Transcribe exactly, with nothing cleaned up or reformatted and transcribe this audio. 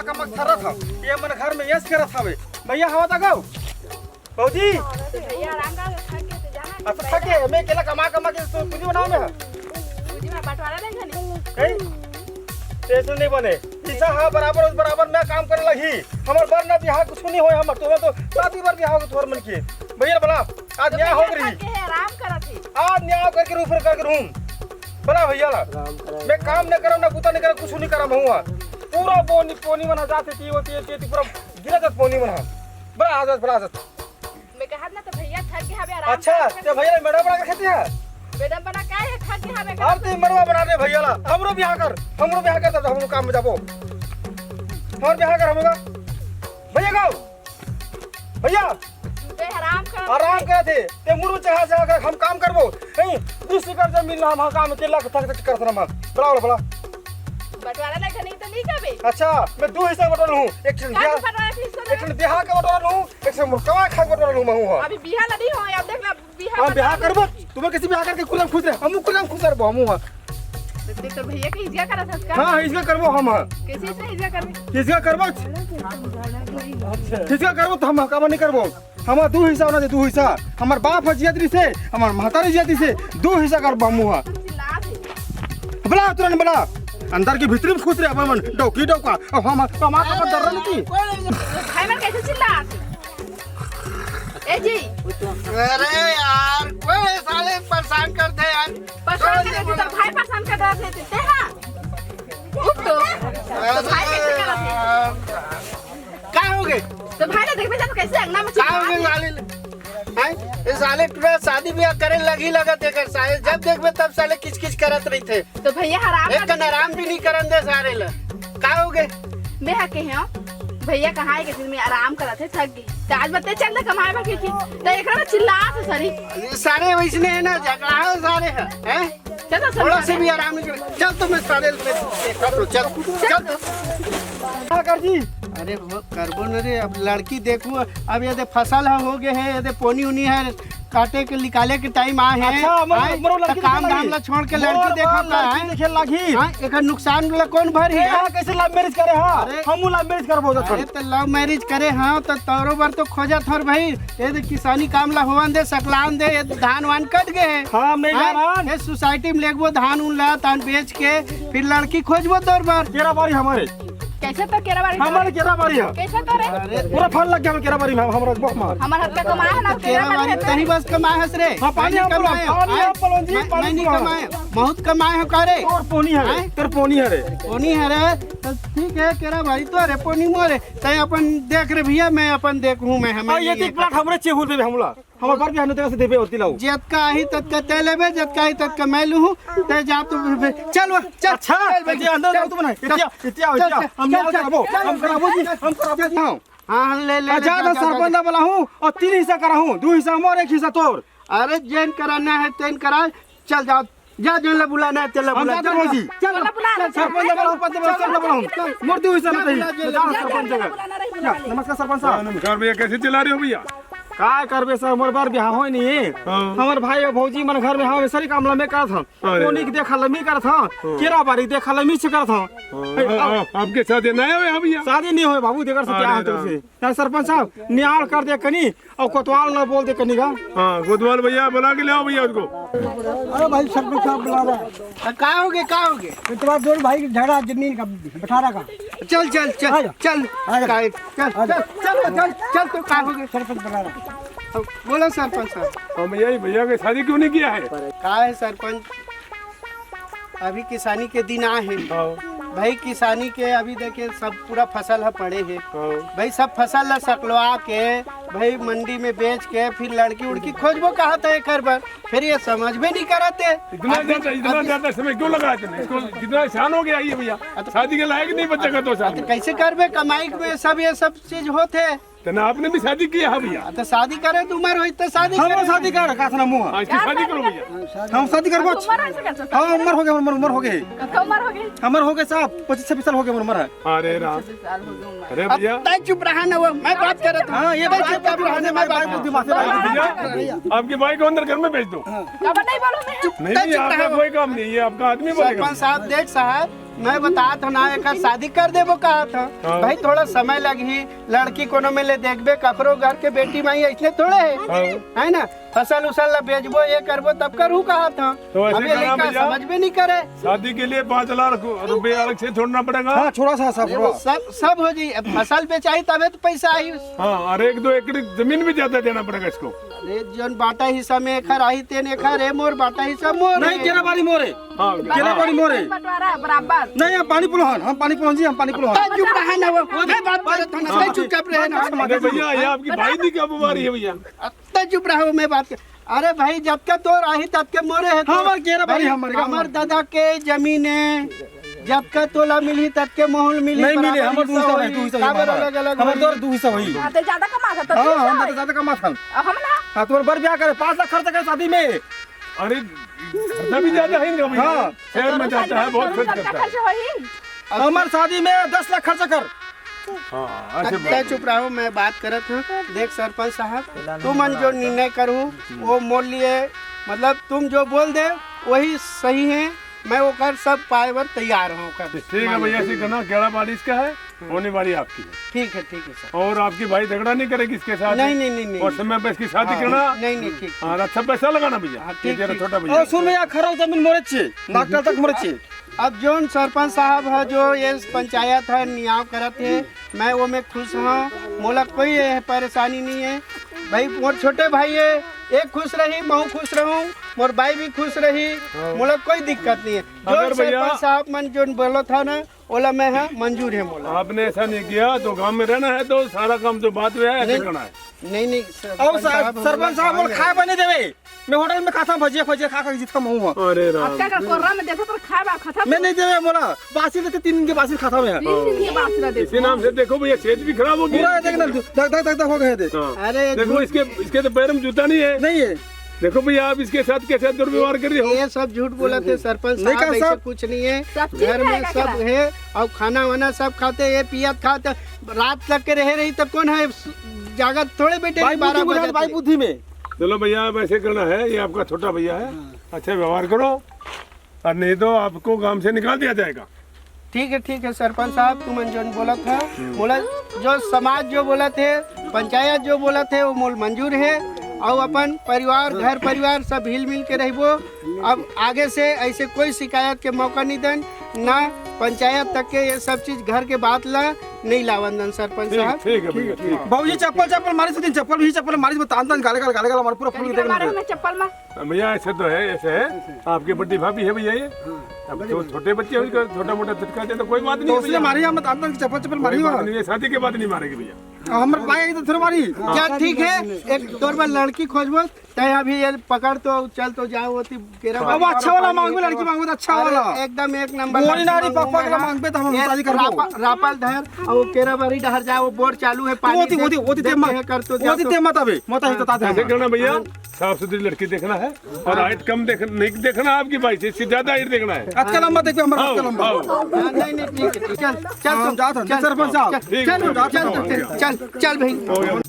कमक थरत हव, ये मन घर में यस करत हवे। भैया, हवा तक आओ। भौजी, भैया, आराम कर, थक गए तो जाना। अच्छा, थक गए, मैं अकेला कमा, कमा के तो पूंजी बनाओ मैं। पूंजी में बंटवारा नहीं घनी। हैं? टेंशन नहीं बने। हिस्सा हा बराबर, बराबर मैं काम करे लगी। हमर बर ना बिहाव कुछ नहीं होय, हमर तो, तो शादी बर बिहाव के तोर मन के। भैया, बला, आज न्याय हो गई। थक गए, आराम करत ही। आज न्याय करके रूप करके रूम। बला भैया ला। मैं काम नहीं करम, ना कुता नहीं करम, कुछ नहीं करम हुआ। पूरा बोनी, पोनी मन जाते ती होती है, ती पूरा गिरा जात पोनी मन। बला आ जात, बला आ जात। मैं कहत ना तो भैया थक गया हवे, आराम अच्छा, कर। ते भैया मैडम बना के खाते हैं? मैडम बना का है, थक गया हवे, अब ते मड़वा बना दे भैया ला। हमरो बिहाव कर, हमरो बिहाव कर, तब हमरो काम में जाबो। हमर बिहाव कर हमका। भैया गाओ। भैया। ते आराम कर। आराम कर थे। ते मुरु चढ़ा चढ़ा कर हम काम करबो। नहीं, दू एकड़ जमीन में हम काम के लाख थक थक करत हम। बला, बला, बला। बंटवारा लेखा नहीं तो नहीं करबे। अच्छा, मैं दू हिस्सा बटोर लूं। एक ठन काहे बिहाव, बंटवारा के हिस्सा एक ठन बिहाव के बटोर लूं, एक ठन मोर कमाई खाए के बटोर लूं मैं हूं। अभी बिहाव ला नहीं हो, अब देख ला बिहाव हम बिहाव करबो, तुम कैसे बिहाव करके कुलम खुश रहे, हम कुलम खुश रहबो हम हुआ। तो देख तोर भैया के हिजगा करत हस का? हां, हिजगा करबो हम। कैसे इतना हिजगा करबे? हिजगा करबो। हिजगा करबो तो हम काम नहीं करबो। हमार दू हिस्सा होना दे, दू हिस्सा। हमार बाप ह जियत रहिसे, हमार महतारी जियत रहिसे, दू हिस्सा कर बामू ह। बला, तुरंत बला। अंदर के भीतरी में खुश रहे, अपन मन डौकी डौका। अब हम कमा कमा दर्रा लेती। भाई मन कैसे चिल्लात? ए जी। अरे यार, कोई साले परेशान कर दे यार। परेशान कर दे, तो भाई परेशान कर रहे थे, ते हां। उठ तो। तो भाई कैसे कर रहे थे? का हो गए? तो भाई ने देखबे जब कैसे अंगना में का हो गए चिल्लात हे। साले? हैं? ये साले पूरा शादी ब्याह करे लगी लगत एकर साले। जब देखबे तब साले किचकिच करत रहिथे। तो भैया हराम एक कर कन आराम भी नहीं करन दे सारे ला। का हो गए? मैं हा कहे हूं, भैया कहां है कि दिन में आराम करत हे, थक गई। तो आज बते चल दे कमाए बर की, तो एकरा में चिल्लात हे सारी। ये सारे वैसने है ना, झगड़ा है सारे है, हैं? चल, चल, थोड़ा से भी आराम नहीं करे। चल तो मैं सारे में देखा तो चल, चल। का कर जी? अरे वो करबो न रे, अब लड़की देखू, अब ये दे फसल ह हो गए है, ये दे पोनी उनी है, काटे के निकाले के टाइम आए हैं। अच्छा, हमर, आए, हमरो त लड़की काम देखे धाम लागी। ला छोड़ के लड़की मोर देखा बार का लड़की है। देखे लागी। हाँ, एकर नुकसान ला कौन भरी ए, है? यहाँ कैसे लव मैरिज करे हा? अरे, हमू लव मैरिज करबो जत अरे, हन। तो लव मैरिज करे हा, तो तोरो बर तो खोजत हर भाई। ये दे किसानी काम ला होवन दे, सकलान दे, ये धान वान कट गए हैं। हाँ, हम नहीं हाँ, जान। ये सोसाइटी में लेगबो धान उन ला, तान बेच के, फिर लड़की खोजबो तोर बर। केरा बारी हमारे। कैसे तो केरा बारी? हमारे केरा बारी है। कैसे तो रे? अरे, पूरा फल लग गया केरा बारी में, हम, हमरा बहुत मार। हमार हाथ का कमाए है ना, तो केरा केरा बारी बारी है। तनी बस कमाए हस रे। हाँ, पानी मैं आप बोलो, कमाए हो। पानी आए? आप बोलो जी, मैं, पानी मैं नहीं पिलाओ। कमाए, बहुत कमाए हो का रे? तोर पोनी है रे, आए? तोर पोनी है रे। पोनी है रे, तो ठीक है, केरा बारी तो रे, पोनी मोरे। तय अपन देख रे भैया, मैं अपन देखूं मैं, हमें हाँ, ये नहीं देख है। प्लाट हमरे चेहू देबे हमला। हमर बर बिहाव न तेरा से देबे होती लाओ। जतका आही ततका तय लेबे, जतका आही ततका मैं लूहूं, तय जा तो बे-, चल वो, चल, अच्छा, चल बे, ये अंदर चल, जाओ तुम ना। चल, इतिया, इतिया, चल, इतिया। चल, हम चल, नहीं चल, कराबो, चल, हम चल, कराबो जी, चल, हम कराबो जी। हाँ। हाँ, ले, ले, आ, ले, जा जा, तो जा, जा, सरपंच जा। ला बुलाहूं और तीन हिस्सा कराहूं, दो हिस्सा हमर, एक हिस्सा तोर। अरे, जेन कराना है, तेन करा। चल, जाओ, जा, जेन ला बुलाना है, तेन ला हम बुला। जाते चल, हैं जी। चल, चल, बुला, सरपंच ला बुलाहूं, पंच ला बुलाहूं, सब ला बुलाहूं। चल, मूर्ति हुई सब जा, नहीं। बुला, जा, जा, सरपंच जा, जगह। बुलाना रही, बुला, जा, नहीं। नमस्कार, सरपंच साहब। हाँ, नमस्कार भैया, कैसे चिल्ला रहे हो भैया? काय करबे सर, हमर बर बिहाव होय नहीं। हाँ। हमर भाई और भौजी मन घर में हवे, सरी काम ला मैं करत हूँ। अरे। कोनी के देखा लमी करत हूँ, हाँ। केरा बारी देखा लमी से करत हूँ। हाँ, ए, हाँ, अब हाँ, आपके शादी नहीं हुए हैं भैया? शादी नहीं होय बाबू, देकर से अरे क्या होते राम। से? यार सरपंच साहब, नियाल कर दे कनी, और कोतवाल ना बोल दे कनी का। हाँ, कोतवाल भैया, बुला के ले आओ भैया उसको। अरे भाई, सरपंच साहब बुला रहा है। अ, का हो गए, का हो गए? ये तुम्हारे दोनों भाई की झगड़ा जमीन का, बंटवारा का। चल, चल, चल, आ जा। चल, आ जा। चल, चल, चल, चल, तो का हो गए? सरपंच बुला रहा है। बोलो सरपंच साहब। हाँ भैया, ये भैया की शादी क्यों नहीं किया है? का है सरपंच, अभी किसानी के दिन आ है। हाँ। भाई, किसानी के अभी देखे, सब पूरा फसल ह पड़े है। हाँ। भाई, सब फसल ला सकलवा के, भाई, मंडी में बेच के फिर लड़की उड़की खोजबो कहा था एकर बर, फिर ये समझ में नहीं करत है। इतना अब ज्यादा, इतना अब ज्यादा समय क्यों लगा तुमने? इसको कितना साल हो गया ये भैया, अब तो शादी के लायक नहीं बच्चा का, दो साल अब तो में। कैसे करबे, कमाई में सब ये सब चीज होते। तो ना आपने भी शादी किया है भैया? हाँ, तो शादी करे तो उम्र होई तो शादी हमरो करे। शादी कर, का सुना मुँह? हाँ, इसकी शादी करो भैया। हम शादी करबो। उम्र हो सके। हाँ, उम्र हो गए, उम्र, उम्र हो गए। कब उम्र हो गए? हमर हो गए साहब, पच्चीस छब्बीस साल हो गए हमर, हमर है। अरे राम। छब्बीस साल हो गए उम्र। अरे अब भैया। तय चुप रहा ना वो, मैं बात करत हूँ। हाँ, ये बात चुप रहा, मैं बात बुद्धि मार से बात। भैया, आपकी बाइक को अंदर घर में भेज दो। अब नहीं बोलो मैं। चुप, नहीं, तय नहीं, चुप रहा आपका वो। कोई काम नहीं है, आपका आदमी बोलेगा। सरपंच साहब, देख साहब, मैं बतात हँव ना, एकर शादी कर देबो कहत हँव। हाँ। भाई, थोड़ा समय लगही, लड़की कोनो में ले देखबे, ककरो घर के बेटी माई अइसने थोड़े हे, हाँ। है ना? फसल उसल ला बेचबो, ये करबो, तब करहूँ कहत हँव। तो ऐसे अबे करना लइका भैया, समझबे नहीं करे। शादी के लिए पाँच लाख रुपया अलग से छोड़ना पड़ेगा। हाँ, छोड़ा सा, सब अरे, वो छोड़ा। सब, सब हो जाई। अब फसल बेचाही तबे तो पैसा आई। हाँ, और एक दो एकड़ जमीन भी ज्यादा देना पड़ेगा इसको। अरे, जोन बाटा हिस्सा में एखर आही, तेन एखर हे, मोर बाटा हिस्सा मोर नहीं, हे। केरा बारी मोर हे। हाँ, केरा हाँ। बारी मोर हे। बंटवारा बराबर। नहीं, हम पानी पलोहन, हम पानी पलोहन जी, हम पानी पलोहन। तैं चुप रहा ना, वो, वो मैं बात करत हँव ना, हाँ। तैं चुपचाप रहे ना। अरे भैया, ये आपकी भाई नहीं क्या बीमारी है भैया? तैं चुप रहा, मैं बात कर। अरे भाई, जतका तोर आही, ततके मोरे हे। हाँ, हमार केरा बारी, भाई, हमारे का हमार दादा के जमीन हे, जतका तोला मिलही, ततके मोहूँ ल मिलही, नहीं मिले, बराबर हमार हिस्सा दूसरा होही, भाई, दूसरा काबर भाई, अलग-अलग हमार होही? तो दूसरा भाई। हाँ, तो ज्यादा कमात हस, तो हाँ, दूसरा हम तो भाई। ज्यादा कमात हन। अब हम ना? हाँ, तुम्हारे बर ब्याह करे, पाँच लाख खर्च करे शादी में। अरे, खर्चा भी ज्यादा है इनका भैया। हाँ। शहर में जाता है, बहुत खर्च करता है। खर्च होही। हमार शादी में दस लाख खर्चा कर। हाँ, ऐसे तैं बोल। चुप रहो, मैं बात करत हँव। देख सरपंच साहब, तुमन जो निर्णय करहू, वो मोर लिए, मतलब, तुम जो बोल दे, वही सही है। मैं ओकर सब पाए बर तैयार हँव, ओकर ठीक है भैया, ऐसे करना, केरा बारी इसका है, होने वाली आपकी है। ठीक है, ठीक है सर। और आपकी भाई झगड़ा नहीं करेगी इसके साथ? नहीं, नहीं, नहीं, नहीं। और समय पे इसकी शादी हाँ, करना। नहीं, नहीं, ठीक, हाँ, ठीक। अच्छा पैसा लगाना भैया, हाँ, ये ठीक, तेरा ठीक। छोटा भैया। और सुन भैया, खरो जमीन मोरे छे, नागटा तक मोरे छे। अब जोन सरपंच साहब ह, जो ये पंचायत ह, नियाव करत हे, मैं वो में खुश हँव, मोला कोई ये परेशानी नहीं है। भाई, मोर छोटे भाई हे, ये खुश रही, महूँ खुश रहूँ, मोर बाई भी खुश रही, हाँ। मोला कोई दिक्कत नहीं है। जोन अगर भैया सरपंच साहब मन जोन बोलत ह ना, ओला मैं ह मंजूर है मोला। आपने ऐसा नहीं किया तो गांव में रहना है तो सारा काम जो बात में है, ऐसे नहीं, करना है। नहीं, नहीं, सरपंच और सा-, साहब, सरपंच साहब, मोला खाए बर नहीं देवे। मैं होटल में खाता हूँ, भजिया फजिया खा खा के जीत कमाऊँ हूँ। अरे राम। अब क्या कर, कोर्रा में देखो तो खाए बा, खत्म। मैं नहीं देवे मोला, बासी लेते तीन दिन के बासी खाता हूँ मैं। तीन दिन के बासी ना देखो। इसी नाम से देखो भैया, सेहत भी खराब हो गई। पूरा देख ना, धक, धक, धक, धक हो गए थे। हाँ। अरे देखो, इसके, इसके तो पैर में जूता नहीं है। नहीं है। देखो भैया, आप इसके साथ कैसे दुर्व्यवहार कर रहे हो? ये सब झूठ बोलत हे सरपंच नहीं साहब, कर ऐसा साहब। कुछ नहीं है। सब ठीक घर है, में का सब करा? है, और खाना वाना सब खाते, ये पियत खाते, रात तक के रहे रही तो कौन है जागत थोड़े बैठे भाई बारह बुद्धि में बजे रहता, भाई तक। बुद्धि में। चलो भैया, अब ऐसे करना है, ये आपका छोटा भैया है, हाँ। अच्छा व्यवहार करो, और नहीं तो आपको गांव से निकाल दिया जाएगा। ठीक है, ठीक है सरपंच साहब, तुमन जोन बोलत ह, मोला जो समाज जो बोलत हे, पंचायत जो बोलत हे, वो मोल मंजूर है। और अपन परिवार, घर परिवार सब हिल मिल के रहबो। अब आगे से ऐसे कोई शिकायत के मौका नहीं देन, ना पंचायत तक के ये सब चीज घर के बात ला नहीं लावन देन सरपंच ठीक, साहब। ठीक है भैया, ठीक। बाबूजी चप्पल, चप्पल मारिस दिन, चप्पल भी चप्पल मारिस, तान तान गाले गाल, गाले गाल, हमारे पूरा फूल तरीका देख मारे रहे। में चप्पल में। भैया, ऐसे तो है, ऐसे है। आपके बड़ी भाभी है भैया ये? हाँ, अब बड़ी तो भाभी। छोटे बच्चे हैं, उनका छोटा मोटा झटका दे तो कोई बात नहीं तो है उसने भैया। मारी, हम बताते हैं कि चप्पल चप्पल कोई मारी बात हुआ। नहीं है, शादी के बाद नहीं मारेगी भैया। अब हमारे भाई आई तो थोड़ा मारी। हाँ। क्या ठीक है, एक तोर पर लड़की खोजबो, तैं अभी ये पकड़ तो चल तो जाओ, वो ती केरा अब बारी अच्छा वाला मांगबे, लड़की मांगबे तो अच्छा अरे, वाला। एकदम एक नंबर गोरी लड़की नारी मांगू पापा मैं, का हाँ। मांगबे तो हम ये शादी करबो। रापा-, रापल धर, और केरा बारी डहर जाओ, बोर चालू है, पानी ओती, दे, ओती, ओती दे, तेमा। दे, कर तो जा ओती तो। तेमा तबे, मत आई तो हाँ। ताते ऐसे हम। करना भैया, साफ सुथरी लड़की देखना है और हाइट कम देख-, नहीं देखना आपकी भाई से, इससे ज्यादा हाइट देखना है। अतका लंबा देखबे, हमारा आओ, अतका लंबा। आओ। हाँ, नहीं, नहीं, ठीक है, ठीक है। चल, चल, हाँ, तू, जात हन, चल, सरपंच साहब। चल, ठीक है, चल, ठीक है, चल, ठीक है। चल, चल, चल भाई। हो गया।